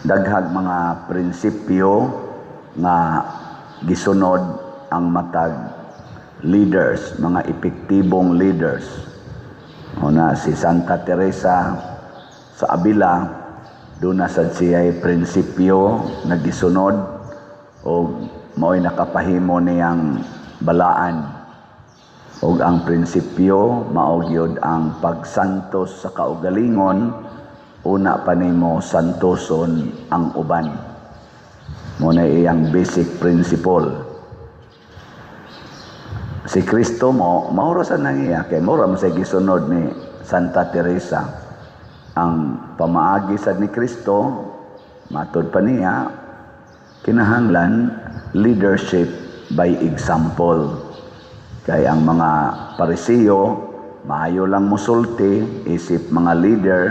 Daghag mga prinsipyo nga gisunod ang matag leaders, mga epektibong leaders. Una, si Santa Teresa sa Avila, duna sad siya'y prinsipyo nga gisunod o mao'y nakapahimo niyang balaan. Og ang prinsipyo mao gyud ang pagsantos sa kaugalingon, una pa nimo santoson ang uban. Mao na iyang basic principle. Si Kristo mo, mao ra sa nang iya, kay mao ra man sa gisunod ni Santa Teresa. Ang pamaagi sad ni Kristo, matod pa niya, kinahanglan leadership by example. Kay ang mga Parisiyo, maayo lang musulti, isip mga leader,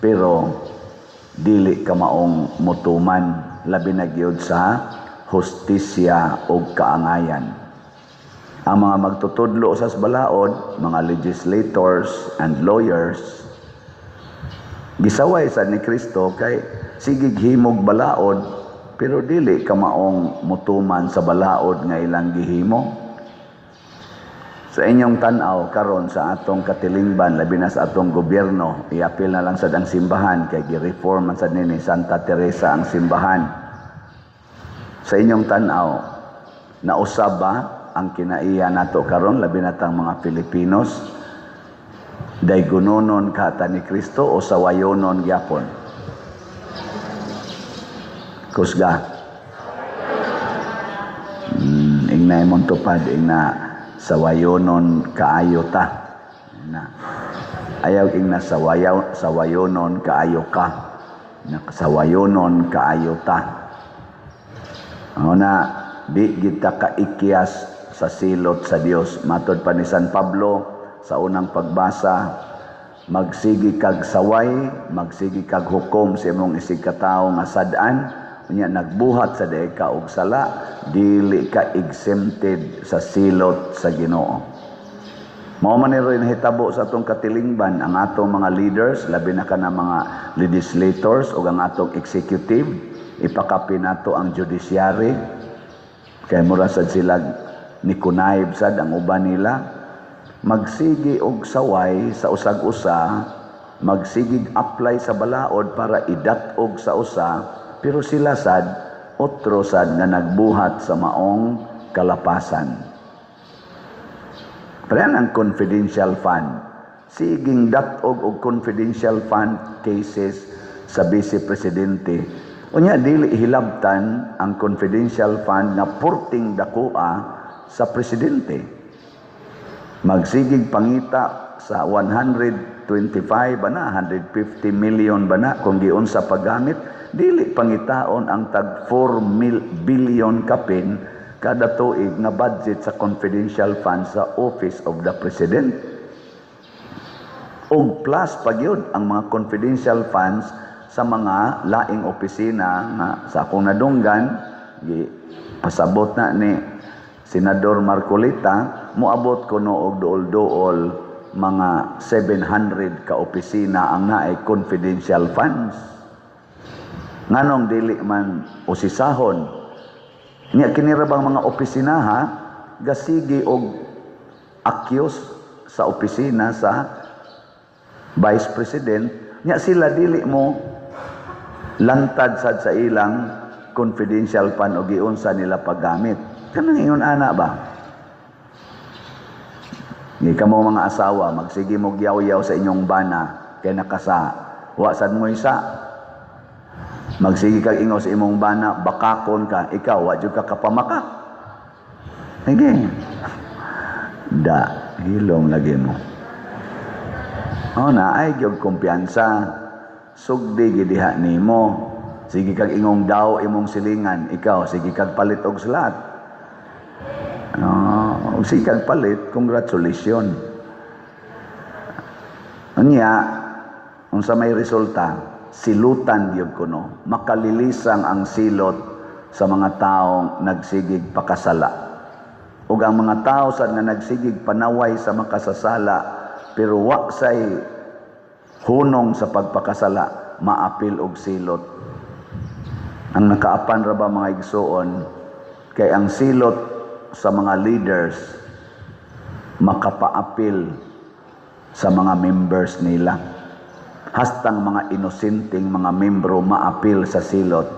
pero dili ka maong mutuman, labi na gyud sa hustisya o kaangayan. Ang mga magtutudlo sa balaod, mga legislators and lawyers, gisaway sa ni Kristo kay sigig himog balaod, pero dili ka maong mutuman sa balaod nga ilang gihimo. Sa inyong tan-aw karon sa atong katilingban, labi na sa atong gobyerno, iapil na lang sad ang simbahan kay gi-reform man sad ni Santa Teresa ang simbahan. Sa inyong tan-aw, nausab ba ang kinaiya nato karon, labi na tang mga Filipinos, daygunonon ka ta ni Kristo o sawayonon gyapon? Kusga. Ingna imong tupad, ingna sawayonon kaayo ta. Na. Ayaw ingna sawayonon kaayo ka. Na sawayonon kaayo ta. Na di kita kaikyas sa silot sa Dios. Matod pa ni San Pablo sa unang pagbasa, magsigi kag saway, magsigi kag hukom sa imong isig katawo nga sad-an, unya nagbuhat sa day ka og sala, dili ka exempted sa silot sa Ginoo. Mao man ni rin nahitabo sa atong katilingban, ang atong mga leaders, labi na kana mga legislators o ang atong executive, ipakapi nato ang judiciary, kay mura sad sila ni kunayb sad ang uban nila, magsigi og saway sa usag-usa, magsigig apply sa balaod para idat-og sa usa, pero sila sad otro sad nga nagbuhat sa maong kalapasan. Parehan ang confidential fund. Siging dat-og og confidential fund cases sa Vice Presidente. Unya dili hilabtan ang confidential fund nga purting dakoa sa presidente. Magsigig pangita sa 125 ba na, 150 million ba na kung giunsa paggamit, dili pangitaon ang tag 4 billion kapin kada tuig nga budget sa confidential fund sa Office of the President. Og plus pa gyud ang mga confidential funds sa mga laing opisina nga sa akong nadunggan, gi pasabot na ni Senador Marcoleta, moabot kuno og duol-duol mga 700 ka opisina ang naay confidential funds. Nganong dili man usisahon? Nya kini ra bang mga opisina ha, gasigi og accuse sa opisina sa Vice President, nya sila dili mo lantad sad sa ilang confidential fund o giunsa nila paggamit. Kanang ingon ana ba? Ngi kamo mga asawa, magsige mo yaw-yaw sa inyong bana kay nakasa. Wa sad mo isa. Magsige kag ingon sa imong bana, bakakon ka, ikaw wa jud ka kapamakak. Sige. Da, hilom lagi mo. O na ay gyud kumpiyansa. Sugdi gidiha nimo. Sige kag ingong daw imong silingan, ikaw sige kag palit og slat. No, og sige kag palit, congratulations. Unya, unsa may resulta, silutan gyud kuno, makalilisang ang silot sa mga taong nagsigig pakasala. Ug ang mga tao sad nga nagsigig panaway sa makasasala pero wa say hunong sa pagpakasala, maapil og silot. Ang nakaapan ra ba, mga igsuon, kay ang silot sa mga leaders makapaapil sa mga members nila. Hastang mga inosenteng mga membro maapil sa silot.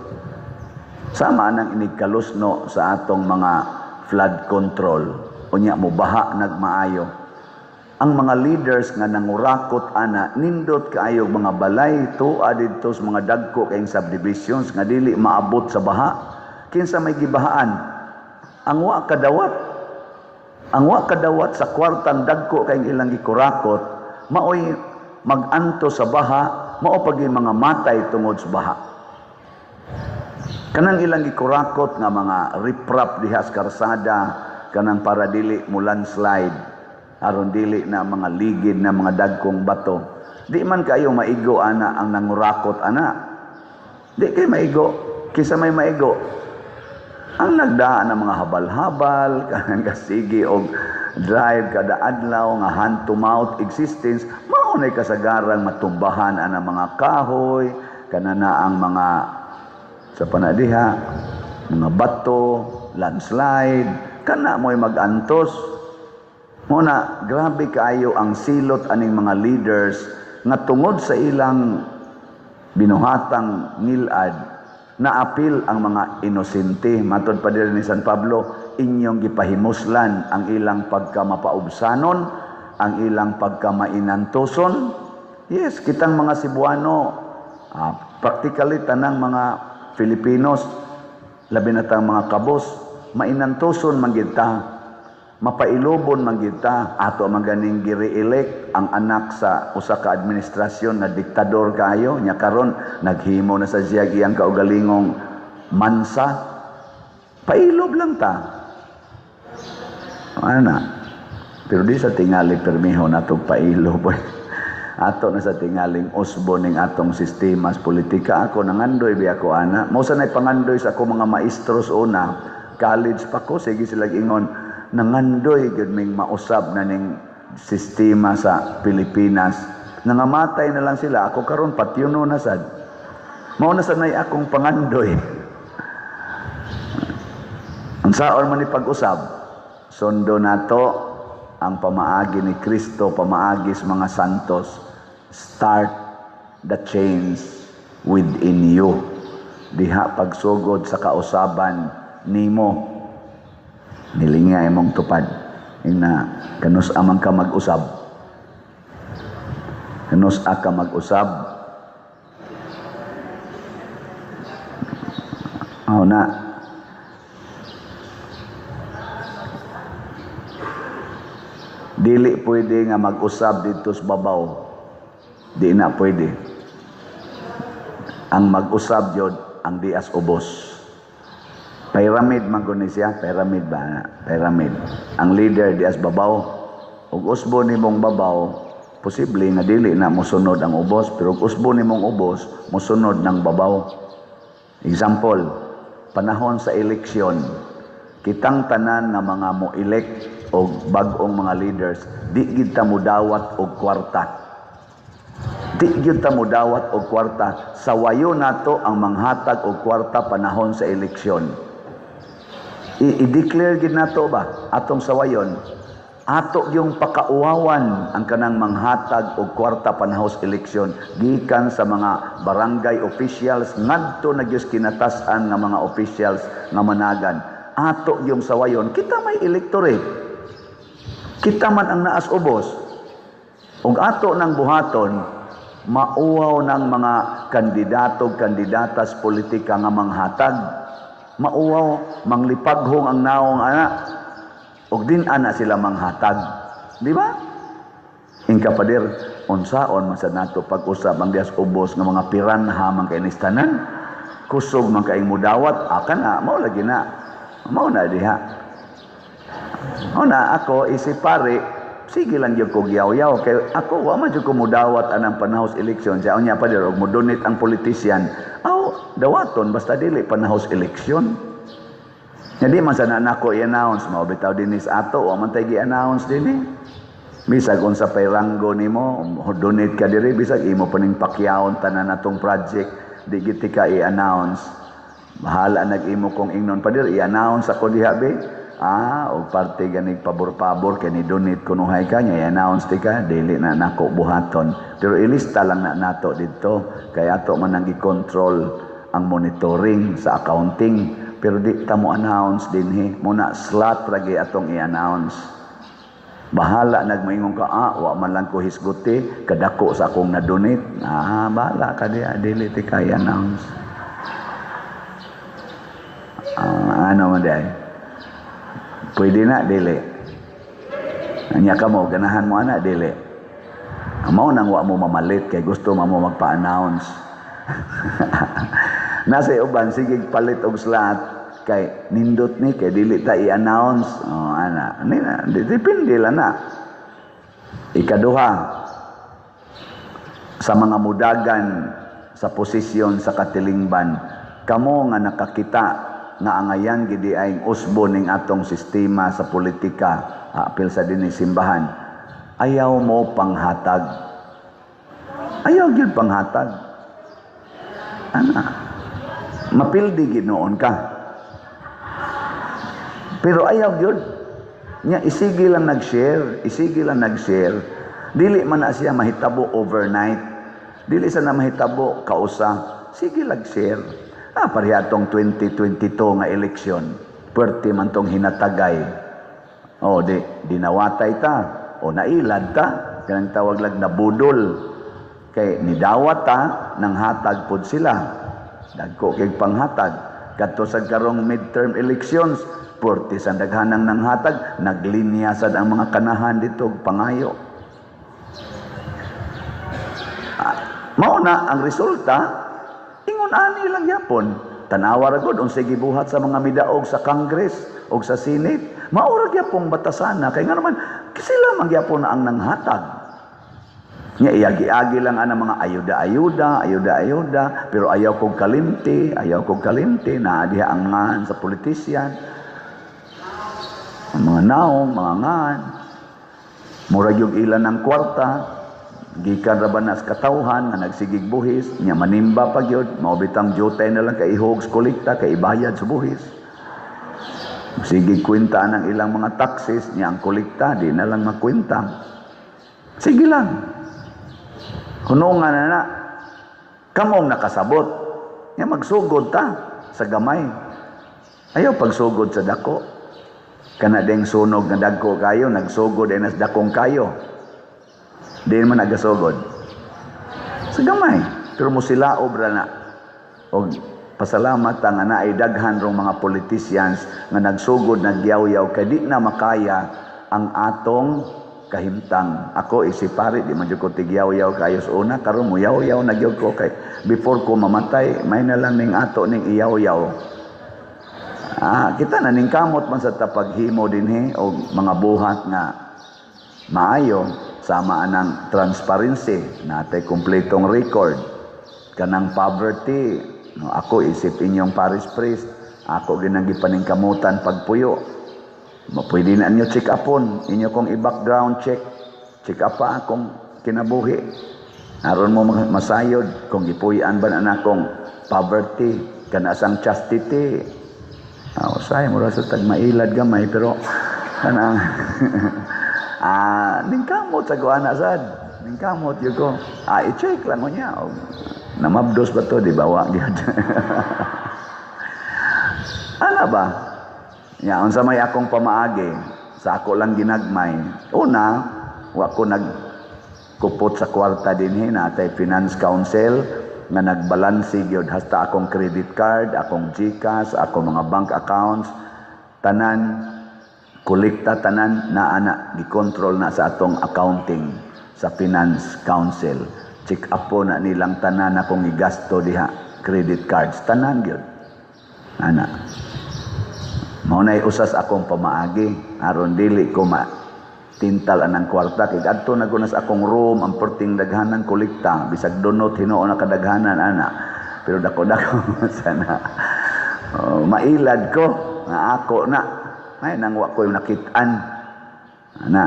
Sama nang inigkalusno sa atong mga flood control, unya mo baha nagmaayo. Ang mga leaders nga nangurakot ana, nindot kaayo mga balay tuwa didto sa mga dagko kayong subdivisions nga dili maabot sa baha. Kinsa may gibahaan? Ang wa kadawat. Ang wa kadawat sa kwartang dagko kayong ilang gikurakot, maoy maganto sa baha, mao pagi mga matay tungod sa baha. Kanang ilang gikurakot nga mga riprap diha sa karsada, kanang para dili mo landslide, aron dili na mga ligid na mga dagkong bato. Di man kayo maigo ana ang nangurakot ana. Di kay maigo, kisa may maigo. Ang nagdaan ng mga habal-habal, kanang kasigi og drive kada adlaw nga hand to mouth existence, mao nay kasagarang matumbahan ana mga kahoy, kanana ang mga sa panadiha, mga bato, landslide, kana mo'y magantos. Muna, grabe kaayo ang silot aning mga leaders nga tungod sa ilang binuhatang ngilad, naapil ang mga inosente. Matod pa diri ni San Pablo, inyong gipahimuslan ang ilang pagkamapaubsanon, ang ilang pagkamainantoson. Yes, kitang mga Cebuano, practically tanang mga Filipinos, labi na tang mga kabos, mainantoson man gid ta, mapailobon man gid ta. Ato man ganing gi-re-elect ang anak sa usa ka administrasyon na diktador kaayo, nya karon naghimo na sa siya iyang kaugalingong mansa. Pailob lang ta. Ana. Pero di sa tingali permiho nato pailob. Ato na sa tingaling usbo ning atong sistema sa politika. Ako nangandoy biya ko ana. Mao sa nay pangandoy sa ako mga maestros una, college pa ko, sige sila ingon, nangandoy gyud ming mausab na ning sistema sa Pilipinas. Nangamatay na lang sila, ako karon patyuno na sad. Mao na sa nay akong pangandoy. Unsaon man ni pag-usab, sundo nato ang pamaagi ni Kristo, pamaagi sa mga santos. Start the change within you. Diha pagsugod sa kausaban nimo. Nilinga imong tupad. Ina kanus amang ka mag-usab. Kanus ka mag-usab. Oh na. Dili pwede nga mag-usab dito sa babaw. Di na pwede. Ang mag-usab jud ang dias ubos. Pyramid man guni siya, pyramid ba na? Pyramid. Ang leader dias babaw. Ug usbo nimong babaw, posible nga dili na mosunod ang ubos, pero ug usbo nimong ubos, mosunod ng babaw. Example, panahon sa eleksyon, kitang tanan nga mga mo-elect og bag-ong mga leaders, di gid ta modawat og kwarta. Di gyud ta modawat og kwarta. Sawayo nato ang manghatag og kwarta panahon sa eleksyon. I-declare gid nato ba atong sawayon? Ato yung pakauwawan ang kanang manghatag og kwarta panahon sa eleksyon gikan sa mga barangay officials ngadto na gyud kinatas-an nga mga officials nga managan. Ato yung sawayon, kita may electorate. Kita man ang naas ubos. Ug ato nang buhaton, mauwaw ng mga kandidato, kandidatas politika nga manghatag. Mauwaw, manglipaghong ang naong ana. Ug din ana sila manghatag. Di ba? Ingka pader, unsaon man sad nato pag-usab ang dias ubos nga mga piranha man kay nistanan. Kusog man kaing mudawat, aka na, mao lagi na. Mao na diha. Mao na ako isip pare, sige lang gyud ko giyaw-yaw kay ako wa man jud ko mudawat anang panahos eleksyon. Siya unya pa og mo-donate ang politician. Aw, dawaton basta dili panahos eleksyon. Nya di man sana nako i-announce, mao bitaw dinhi sa ato, wa man tay gi-announce dinhi. Bisag unsa pay ranggo nimo, donate ka diri, bisag imo pa ning pakyawon tanan natong project, di gid ka i-announce. Bahala nag-imo kong ingnon pa diri, i-announce ako diha be. Ah, og parte ganig pabor-pabor kay ni donate kunuhay ka nya, i-announce ti ka, dili na nako buhaton. Pero ilista lang na nato didto kay ato man ang gi-control ang monitoring sa accounting. Pero di ta mo announce dinhi, muna slot ra gyud atong i-announce. Bahala nagmoingon ka, ah, wa man lang ko hisguti, kadako sa akong na-donate. Ah, bahala ka diha, dili ti ka i-announce. Ah, ano man diay? Pwede na, dili. Anya ka mo, ganahan mo ana, dili. Mao nang wa mo mamalit kay gusto mo magpa-announce. Nasa uban sige palit og slot kay nindot ni kay dili ta i-announce. Oh, ana. Ni na, depende lang na. Ikaduha, sa mga mudagan sa posisyon sa katilingban, kamo nga nakakita nga angayan gidi ay usbo ning atong sistema sa politika, apil sa dinhi simbahan, ayaw mo panghatag. Ayaw gyud panghatag. Ana, mapildi gid noon ka. Pero ayaw gyud. Nya isigi lang nag-share, isigi lang nag-share. Dili man na siya mahitabo overnight. Dili sa na mahitabo kausa. Sige lang share. Ah, pareha tong 2022 nga eleksyon. Puwerte man tong hinatagay. O, di, dinawatay ta. O, nailad ta. Kanang tawag lag nabudol. Kay nidawat ta, nang hatag pod sila. Dagko kay panghatag. Kadto sa karong midterm elections, puwerte sa daghanang nang hatag, naglinya sad ang mga kanahan dito pangayo. Ah, mao na ang resulta, ingon ani lang yapon. Tanawa ra gud unsay gibuhat sa mga midaog sa Congress og sa Senate. Mao ra gyapong batasana kay ngano man sila man gyapon na ang nanghatag. Nya iagi-agi lang ana mga ayuda-ayuda, ayuda-ayuda, pero ayaw kog kalimti, ayaw kog kalimti, naa diha ang ngan sa politician. Ang mga naong, mga ngan. Murag yung ilan ng kwarta, gikan ra ba na sa katawhan nga nagsigig buhis, nya manimba pa gyud, mao bitang jutay na lang kay ihog sa kolekta kay ibayad sa buhis. Sige kwenta ng ilang mga taxes, nya ang kolekta di na lang makwenta. Sige lang. Hunungan na na. Kamong nakasabot. Nya magsugod ta sa gamay. Ayaw pagsugod sa dako. Kana ding sunog nga dagko kayo, nagsugod ay nas dakong kayo. Di man nagasugod. Sa gamay. Pero mo sila obra na. Og pasalamat ang nga naay daghan rong mga politicians nga nagsugod nagyaw-yaw kay di na makaya ang atong kahimtang. Ako isipari di man jud ko tigyaw-yaw kayo sa una, karon mo yaw-yaw na gyud ko kay before ko mamatay may na lang ning ato ning iyaw-yaw. Ah, kita na ning kamot man sa tapaghimo dinhi og mga buhat nga maayo sama anang transparency natay kumpletong record kanang poverty. No, ako isip inyong parish priest, ako ginang gipaningkamutan pagpuyo. Pwede na inyo check upon, inyo kong i-background check, check up pa akong kinabuhi. Aron mo masayod kung gipuy-an ba na nakong poverty, kanasang chastity. Ah, usay mura sa tagmailad gamay pero kanang ah, ningkamot sa kuana sad. Ningkamot gyud ko. Ah, i-check lang mo niya. Namabdos ba to di ba wa gyud. Ana ba? Ya, unsa may akong pamaagi sa ako lang ginagmay. Una, wa ko nagkupot sa kwarta dinhi, natay Finance Council nga nagbalanse gyud hasta akong credit card, akong GCash, akong mga bank accounts, tanan kolekta tanan na ana gikontrol na sa atong accounting sa Finance Council. Check up po na nilang tanan akong gigasto diha, credit cards, tanan gyud. Ana. Mao nay usas akong pamaagi aron dili ko ma tintal anang kwarta kay adto na ko na sa akong room ang perting daghanan kolekta bisag donot hinuon na kadaghanan ana pero dako-dako sana. Oh, mailad ko nga ako na may nang wa ko nakit-an ana.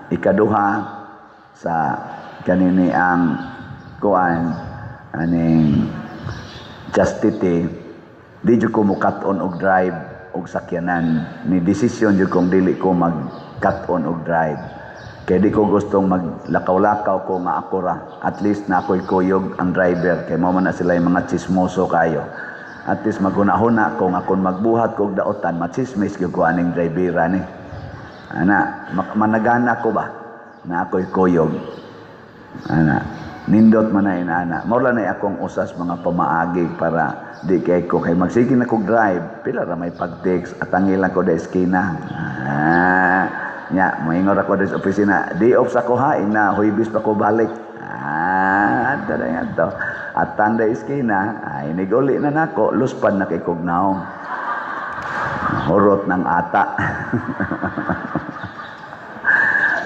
Ikaduha sa kanini ang kuan aning chastity, di jud ko mo-cut-on og drive og sakyanan. Ni desisyon jud kong dili ko mag cut-on og drive. Kay di ko gustong maglakaw-lakaw ko nga ako ra. At least na ako'y kuyog ang driver. Kay mao man na sila yung mga chismoso kayo. At least maghuna-huna ko nga kung magbuhat ko og daotan, machismis gyud ko aning drivera ni. Ana, managana ko ba na ako'y kuyog. Ana, nindot man na inana. Mao na akong usas mga pamaagi para di kay ko kay magsige na ko drive, pila ra may pag-text, atangi lang ko da eskina. Ah, nya, moingon ra ko sa opisina, "Day off sa ko ha, ina Huwebes pa ko balik." Ah, adto na to. Atang da eskina, ay niguli na nako, luspan na kay kog naong. Hurot ng ata.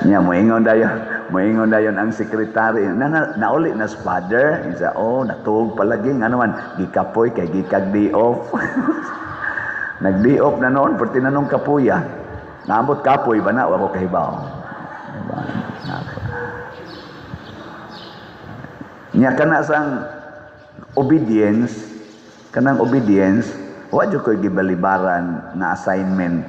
Nya moingon dayon ang sekretary, na nauli na sa father. Isa, "Oh, natuog palagi, ngano man gikapoy kay gikag day off." Nag day off na noon, perti na nung kapuya. Naambot kapoy ba na, wa ko kahibaw. Diba? Nya kana sang obedience, kanang obedience, wa jud ko'y gibalibaran nga assignment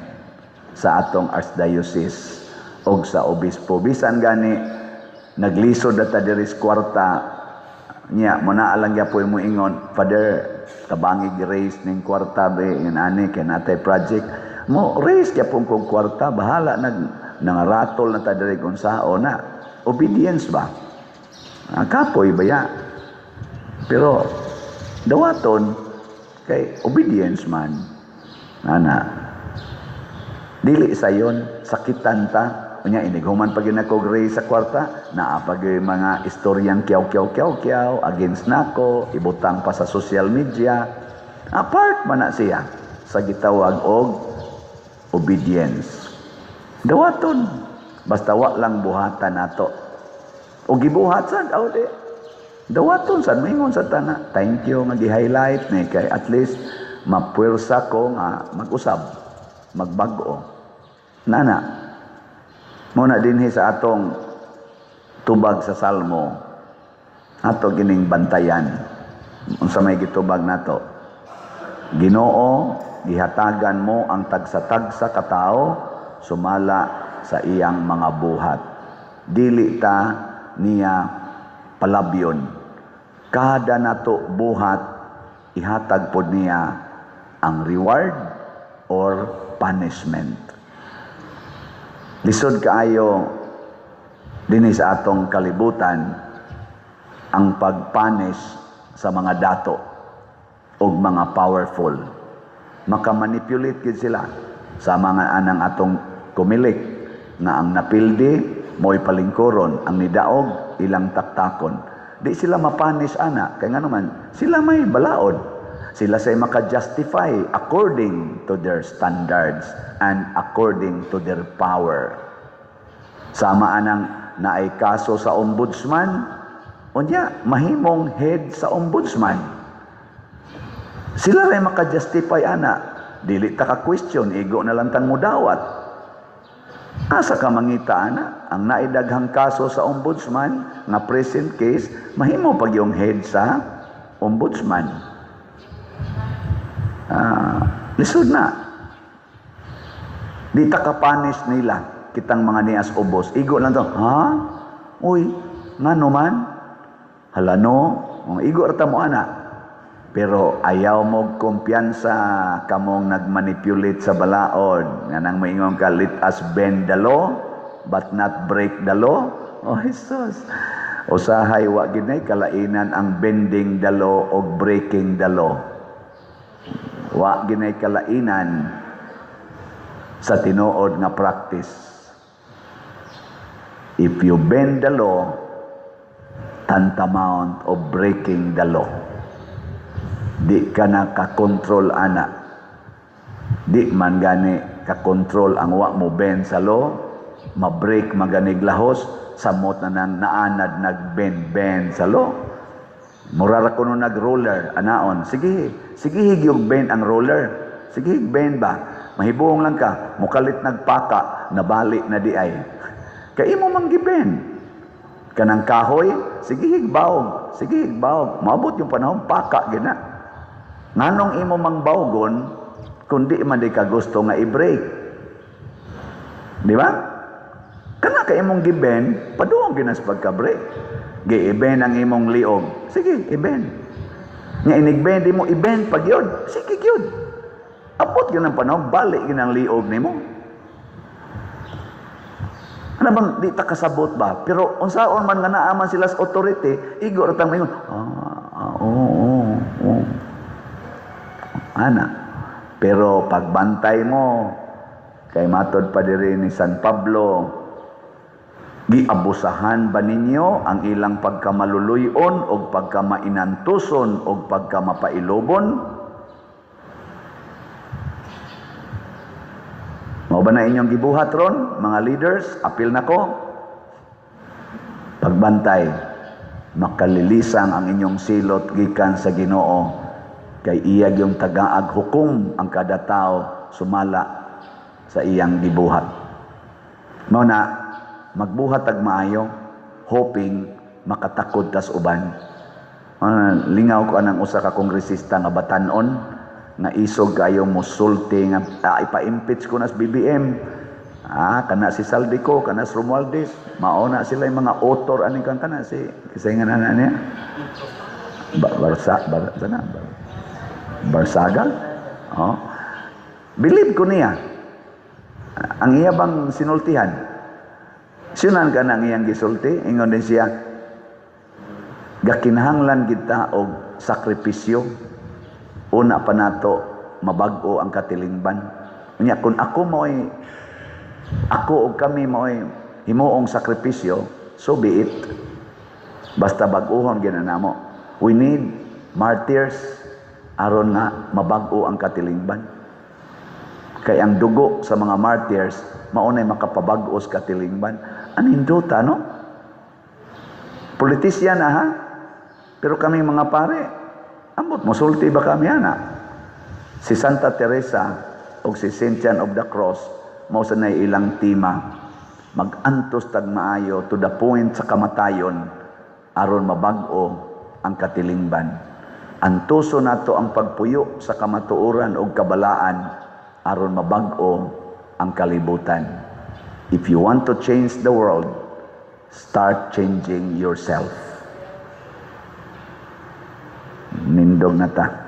sa atong archdiocese og sa obispo. Bisan gani naglisod na ta diri sa kwarta niya, mo na lang gyapoy mo ingon, "Father, tabangi raise ning kwarta be in ani kay natay project." Mo raise gyapon kog kwarta, bahala nag nangaratol na ta diri kung sao na. Obedience ba? Ah, kapoy ba ya? Pero dawaton kay obedience man. Ana. Dili sayon, sakitan ta. Unya inighuman pag yun ako raise sa kwarta, naa pa gyud mga istoryang kiyaw kiyaw kiyaw kiyaw against nako, ibutang pa sa social media. Apart man na siya sa gitawag og obedience. Dawaton basta wa lang buhatan nato. O gibuhat sad aw di. Dawaton sad, maingon sa tana. "Thank you nga gi-highlight ni kay at least mapuwersa ko nga mag-usab, magbag-o." Nana. Mao na dinhi sa atong tubag sa Salmo, ato gining bantayan. Unsa may gitubag nato? Ginoo, gihatagan mo ang tagsa-tagsa katao sumala sa iyang mga buhat. Dili ta niya palabyon. Kada nato buhat, ihatag pod niya ang reward or punishment. Lisod kaayo dinhi sa atong kalibutan ang pagpunish sa mga dato og mga powerful. Makamanipulate gid sila sa mga anang atong kumilik nga ang napildi mo'y palingkuron, ang nidaog ilang taktakon. Di sila mapunish ana kay ngano man sila may balaod. Sila say maka-justify according to their standards and according to their power. Sama anang naay kaso sa ombudsman, unya mahimong head sa ombudsman. Sila ray maka-justify ana. Dili ta ka question, igo na lang tang mudawat. Asa ka mangita ana? Ang naidaghang kaso sa ombudsman nga present case, mahimo pag yung head sa ombudsman. Lisod na. Di ta ka-punish nila kitang mga nias ubos. Igo lang to. "Ha? Uy, ngano man? Hala no." Igo ra ta mo ana. Pero ayaw mo kumpiyansa kamong nagmanipulate sa balaod. Nga nang moingon ka, "Let us bend the law, but not break the law." Oh, Jesus. Usahay wa ginay kalainan ang bending the law o breaking the law. Wa ginay kalainan sa tinuod nga practice. If you bend the law, tantamount of breaking the law. Di ka na kakontrol ana. Di man gani kakontrol ang wa mo bend sa law, ma-break maganig lahos, samot na nang naanad nag-bend bend sa law. Mura ra kuno nag-roller, anaon. Sige, sige higyog bend ang roller. Sige bend ba? Mahibuong lang ka, mukalit nagpaka, nabali na di ay. Kay imo mang gi-bend. Kanang kahoy, sige higbawog, sige higbawog. Maabot yung panahon, paka gina. Nganong imo mang bawgon, kundi man di ka gusto nga i-break? Di ba? Kana ka imong gi-bend, paduong ginas pagka-break. Gi-bend ang imong liog. Sige, i-bend. Nga inig-bend mo, i-bend pag yun. Sige gyud. Abot yun ang panahon, balik yun ang liog nimo. Ano bang di ta kasabot ba? Pero unsaon man nga naa man sila sa authority, igo ra tang maingon, "Ah, ah, oo. Ana. Pero pagbantay mo, kay matod pa diri ni San Pablo, giabusahan ba ninyo ang ilang pagkamaluluyon o pagkamainantuson o pagkamapailobon? Mao ba na inyong gibuhat ron, mga leaders? Apil na ko. Pagbantay, makalilisang ang inyong silot gikan sa Ginoo, kay iyag yung tagaag hukom ang kada tao sumala sa iyang gibuhat. Mao na magbuhat tag maayo, hoping makatakod tas uban. Lingaw ko anang usa ka kongresista nga batan-on nga isog kayo mosulti nga ipa-impeach ko na sa BBM. Kana si Zaldy Co, kana si Romualdez, mao na sila yung mga author ani kan kana si kisay nga na niya. Ba, Barsa, Bar, sana, Bar, Barsaga? Oh. Believe ko niya. Ang iya bang sinultihan? Sinan ka na ang iyang gisulti, ingon din siya, gakinahanglan kita og sakripisyo, una pa nato mabag-o ang katilingban. Unya kung ako mo'y ako og kami mo'y himuong sakripisyo, so be it. Basta bag-ohon ginanamo. We need martyrs aron nga mabag-o ang katilingban. Kay ang dugo sa mga martyrs maunay makapabag-o sa katilingban. Anindota, no? Politisyan na ha? Pero kami mga pare, ambot, musulti ba kami ana? Si Santa Teresa o si Saint John of the Cross, mao sa nay ilang tema, mag-antos tag maayo to the point sa kamatayon, aron mabag-o ang katilingban. Antuso nato ang pagpuyo sa kamatuoran og kabalaan, aron mabag-o ang kalibutan. If you want to change the world, start changing yourself. Nindog na ta.